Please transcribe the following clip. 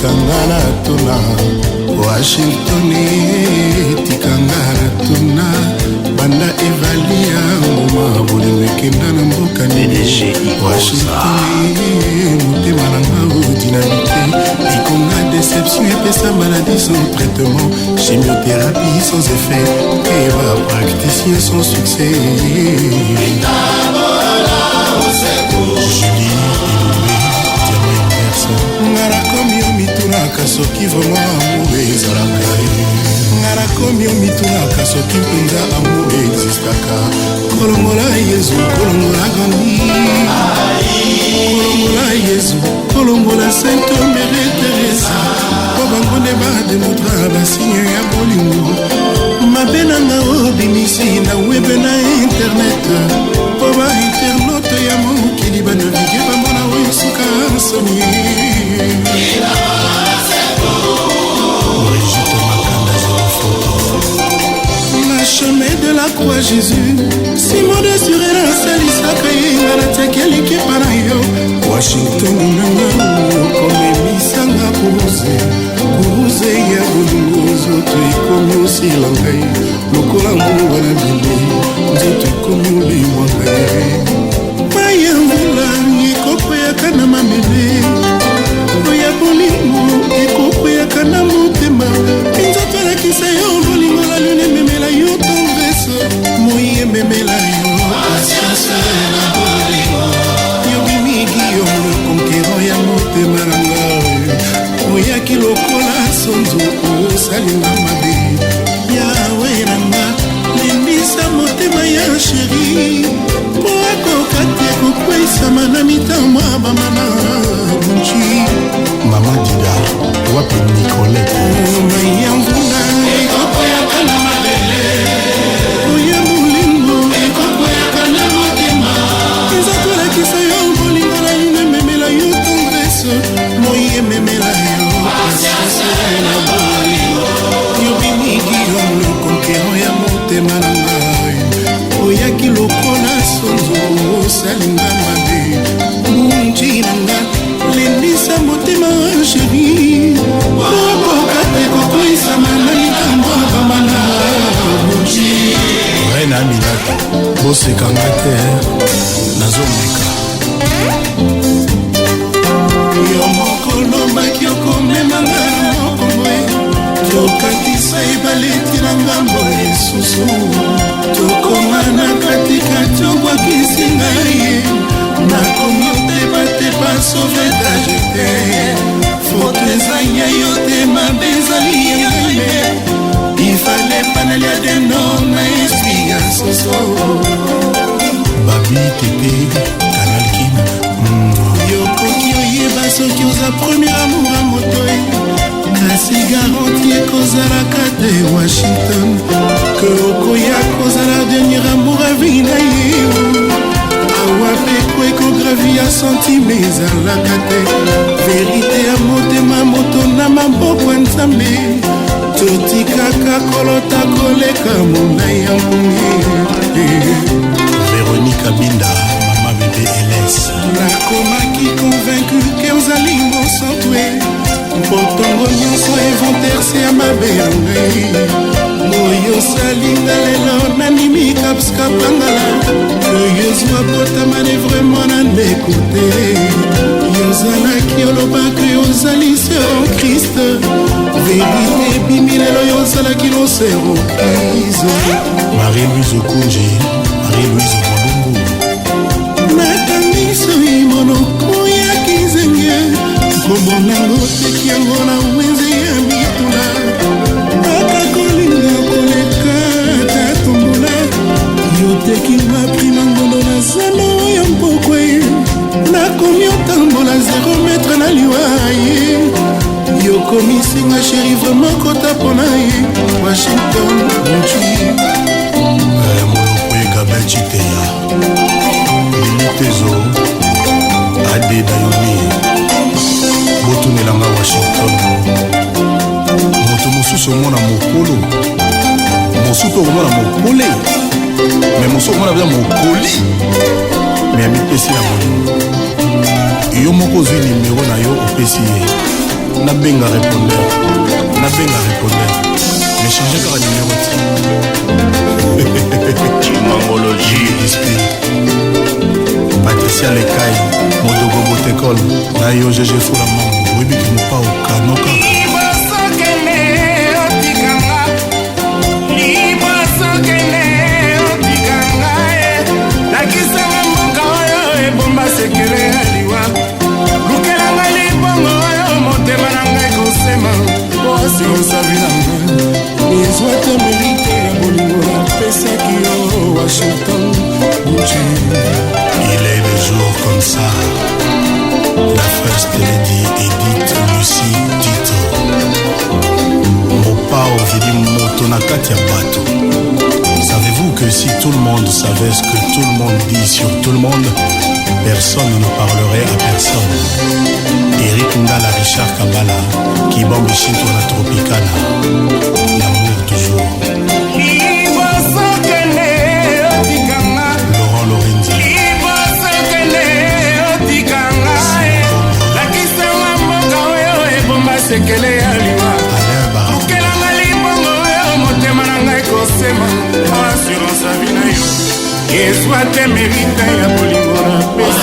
Tikanga na tuna Washington, tikanga na tuna, banda evali ya ngoma, bolingo ekenda na mboka nini? Washington, motema na nga dynamite ekonga, déception epesa maladie sans traitement, chimiothérapie sans effet et ba praticien sans succès. Julie Ilumbe, diamant inverse. Nga nakomi yo mitunaka soki vraiment amour ezalaka ye. Nga nakomi yo mitunaka soki mpenza amour existaka. Kolongola Yezu, kolongola Gandhi, kolongola Yezu, kolongola Sainte Mère Teresa, po bango nde bademontra ba signe ya bolingo. Mabe nanga obimisi na web, na internet, po ba internaute ya mokili banavige, bamona oyo suka soni. Brigitte Makanda, zéro photo. Na chemin de la croix, Jésus, Simon de Surene asalisaka ye, nga natiaki elikepa na yo. Washington nanga, okomemisanga kuruze, kuruze ya bolingo. Nzoto ekomi osila ngai lokola mungwa na bilei, nzoto ekomi olimwa ngai. Mai ya mvula ekokweyaka na mamele, oya bolingo ekokweyaka na motema. Minzoto elakisa yo bolingo, la lune ememela yo tendresse, moi ememela yo patience na bolingo. Yo bimi Guillaume le Conquérant ya motema na ngai, oyaki lokola sonzo, osalinga mabe. Yawe nanga, lembisa motema ya chéri, mpo akoka te kokweyisama na mitambo abama na bunci. Mama Dida, wapi Nicolette? Mai ya mvula ekokweyaka na mabele, oya bolingo ekokweyaka na motema. Nzoto elakisa yo bolingo, na lino ememela yo tendresse, moi ememela yo patience na bolingo. Yo bimi Guillaume le Conquérant ya motema na ngai, oyaki lokola sonzo, osalinga mabe. Bunji na nga, lembisa motema chéri, okoka te kokweyisama na likambo abama na bunji. Reine Aminata, bosekanga te, nazomeka. Yo moko olobaki okomemanga na mokongo, tokatisa ebale ti na ngambo esusu, tokoma na katikati, obwakisi ngai, nakomi otepatepa, sauvetage te. Faute eza ya yo te, mabe ezali ya ngai. Ifale panalia dendo na esprit ya soso. Babi Tepe, Canal Kin. Yokoki oyeba soki oza premier amour ya moto ye, kasi garantie ekozalaka te, Washington, ke okoya kozala dernier amour ya vie na ye. Awa mpe koekogravi ya sentime ezalaka te. Vérité ya motema moto na maboko ya Nzambe, totikaka kolota koleka molai ya ngongi. Véronique Abinda, mama bébé ls. Nakomaki convaincu ke ozali mosantu e, mpo ntongo nyonso inventaire se ya mabe ya ngai. Oyo osalinga lelo, nandimi kapskapangala oyo abotama ne vraiment na ndeko te. Yozalaki olobaki ozali sœur en Christ, vérité ebimi lelo, yo ozalaki no sœur crise. Marie-Louise Okunji, Marie-Louise Molumbu. Nakangi soi monoko ya kizenge, nkombo nango teki yango na wenze ya mituna. Aka kolinga koleka tatombola, yo tekinga prima ngondo na zando ya mpokwe, nakomi otambola 0 mètre na liwa ye. Yokomisinga chéri vraiment kota mpona ye, Washington Muci. Moloko Egabin Chiteya, Lili Tezo, Ade Dayomi, botunelanga Washington. Moto mosusu omona mokolo, mosusu mpe okomona mokole, me mosusu okomona mpenza mokoli, me amipesi na bolingo. Yo moko ozwi nimero na yo, opesi ye. Nabenga répondeur, nabenga répondeur, mais change kaka numéro ti. Chimangologie. Dispi Patricia Lekai, Modogo Botekol na yo, GG Fula Mongo, oyebiki mopa okanoka. Libosokende otikanga, libosokende otikanga e, lakisanga mboka oyo ebomba sekele ya liwa, lukelanga libongo oyo motema na ngai kosema oasiosavi na ngai ezwa te merite ya bolingo napesaki yo, Washington Gucci. Il est des jours comme ça. La First Lady Edith Lucie Tito. Mopao vidi moto na kati ya bato. Savez-vous que si tout le monde savait ce que tout le monde dit sur tout le monde, personne ne parlerait à personne? Eric Ndala, Richard Kabala, Kibambi Shinto na Tropicana. L'amour toujours. Libosokende otikanga. Laurent Lorenzi. Libosokende otikanga e, lakisanga mboka oyo ebomba sekele ya liwa. Alain Baraka. Lukelanga libongo oyo motema na ngai kosema, assurance avi na yo ezwa te merite ya bolingo napesaki.